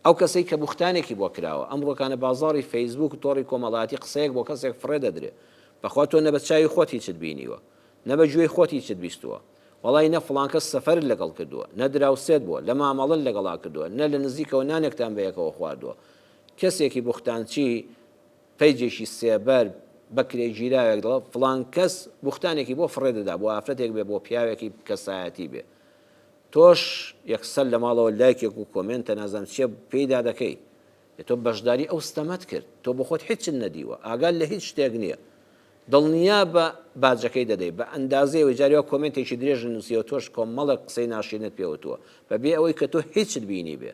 ئەو کەسەی کە بوختانێکی بۆ کراوە، ئەمڕۆکانە بازاڕی فەیسبووک و تۆڕی کۆمەڵایەتی قسەیەک بۆ کەسێک فڕێ دەدرێ، بەخوا تۆ نە بە چاوی خۆت هیچت بینیوە، نە بە گوێی خۆت هیچت بیستووە، وەڵای نە فڵان کەس سەفەرت لەگەڵ کردووە، نە دراوسێت بووە، لە مامەڵەت لەگەڵا کردووە، نە لە نزیکەوە نانێکتان بەیەکەوە خواردووە. کەسێکی بوختانچی پەیجێکی سێبەر بە کرێگیراوێک دەڵێ فڵان کەس بوختانێکی بۆ فڕێ دەدا بۆ ئافرەتێک بێ بۆ پیاوێکی کەسایەتی بێ تۆش یەکسەر لە ماڵەوە لایکێک و کۆمێنتە نازانم چیە پێیدا دەکەی ئێ تۆ بەشداری ئەو ستەمەت کرد تۆ بۆخۆت هیچت نەدیوە ئاگات لە هیچ شتێک نییە دڵنیابە باجەکەی دەدەی بە ئەندازەی ئەوەی جاری وا کۆمێنتێکی درێژت نووسیوە تۆش کۆمەڵێک قسەی ناشیرنت پێ وتووە بەبێ ئەوەی کە تۆ هیچت بینیبێ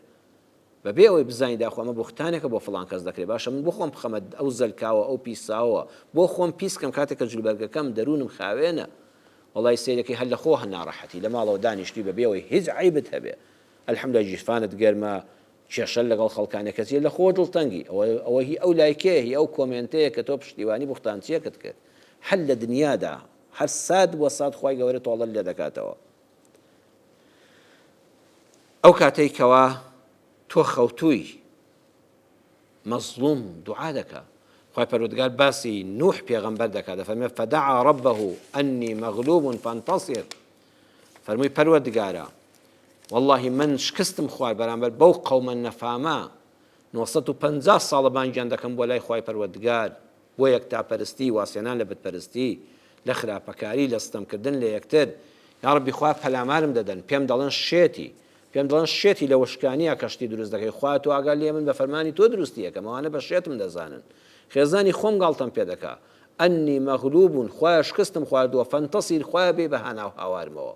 بەبێ ئەوەی بزانی داخۆ ئەمە بوختانێکە بۆ فڵان کەس دەکرێ باشە من بۆ خۆم بخەمە ئەو زەلکاوە ئەو پیساوە بۆ خۆم پیس کەم کاتێک کە جلوبەرگەکەم دەروونم خاوێنە وەڵای سەیرەکەی هەر لە خۆوە ناڕەحەتی لە ماڵەوە دانیشتووی بەبێ ئەوەی هیچ عەیبت هەبێ الحمدللە گیرفانت گەرمە کێشەت لەگەڵ خەڵکانێ کەچی لە خۆوە دڵتەنگی ئەوە ئەوە هی ئەو لایکەیە هی ئەو کۆمێنتەیە کە تۆ پشتیوانی بوختانچیەکت کرد هەر لە دنیادا هەر سات بۆ سات خوای گەورە تۆڵەت لێ دەکاتەوە ئەو کاتەی کەوا تۆ خەوتووی مەزڵوم دوعا دەکا خوای پەروەردگار باسی نوح پێغەمبەر دەکا دەفەرمێ فدعا ربه انی مغلوب فانتصر فەرمووی پەروەردگارا واللهی من شکستم خوار بەرامبەر بەو قەومە نەفامە 950 ساڵە بانگیان دەکەم بۆ لای خوای پەروەردگار بۆ یەکتاپەرستی، وازهێنان لە بتپەرستی، لە خراپەکاری، لە ستەمکردن لە یەکتر، یاڕەبی خوایە پەلامارم دەدەن، پێم دەڵێن شێتی، پێم دەڵێن شێتی لە وشکانیا کەشتی دروست دەکەی، خوایە تۆ ئاگات لێیە من بە فەرمانی تۆ دروستی ئەکەم، ئەوانە بە شێتم دەزانن، خێزانی خۆم گاڵتەم پێ دەکا، انی مغلوب، خوایە شکستم خواردووە، فانتصر، خوایە بێی بە هانا و هاوارمەوە.